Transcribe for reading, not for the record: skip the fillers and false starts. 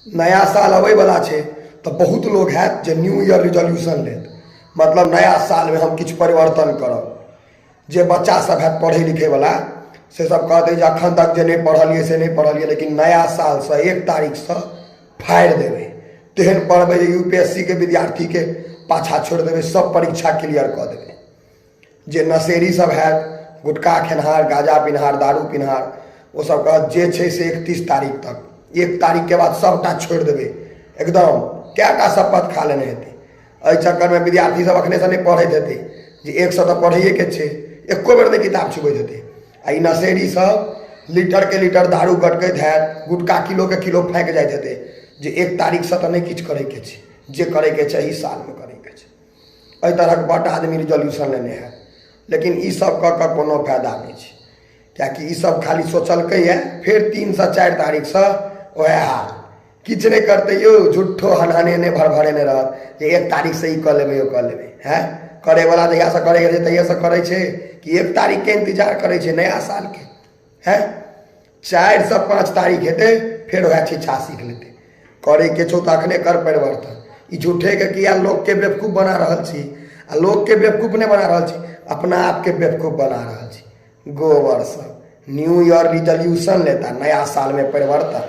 नया साल अबैवला छै तऽ बहुत लोक हैत जे न्यू ईयर रिजोल्यूशन लेत, मतलब नया सालमे हम किछु परिवर्तन करब। जे बच्चा सब हैत पढ़ै लिखैवला से सब कहतै जे अखन तक जे नहि पढ़लियै से नहि पढ़लियै, लेकिन नया सालसँ 1 तारीखसँ फाड़ि देबै, तेहन पढ़बै जे यू पी एस सी के विद्यार्थीके पाछाँ छोड़ि देबै, सब परीक्षा क्लियर कऽ देबै। जे नशेड़ी सब हैत, गुटखा खेनिहार, गाँजा पिनिहार, दारू पिनिहार, ओ सब कहत जे छै से 31 तारीख तक, 1 तारीखके बाद सबटा छोड़ि देबै एकदम। कएटा शपथ खा लेने हेतै। एहि चक्करमे विद्यार्थी सब अखनेसँ नहि पढ़ैत हेतै जे 1 सए तऽ पढ़ैएके छै, एको बेर नहि किताब छुबैत हेतै। आ ई नशेड़ी सब लीटरके लीटर दारू गटकैत हैत, गुटखा किलोके किलो फाँकि जाइत हेतै जे 1 तारीखसँ तऽ नहि किछु करैके छै, जे करैके छै एहि सालमे करैके छै। एहि तरहक बड्ड आदमी रिजोल्यूशन लेने हैत, लेकिन ई सब कऽ कऽ कोनो फायदा नहि छै, किएकि ई सब खाली सोचलकैए, फेर 3 से 4 तारीखसँ वएह हाल, किछु नहि करतै यौ, झूठो हनहनेने भरभरेने रहत जे 1 तारीखसँ ई कऽ लेबै, ओ कऽ लेबै। हैं करैवला जहियासँ करैके रहै छै तहियासँ करै छै कि 1 तारीखके इन्तजार करै छै नया सालके? हैं 4 से 5 तारीख हेतै, फेर वएह छिच्छा सीख लेतै। करैके छौ तऽ अखने कर परिवर्तन। ई झूठेके किया लोकके बेवकूफ बना रहल छी? आ लोकके बेवकूफ नहि बना रहल छी, अपना आपके बेवकूफ बना रहल छी। गोबर सब न्यू ईयर रिजोल्यूशन लेता, नया सालमे परिवर्तन।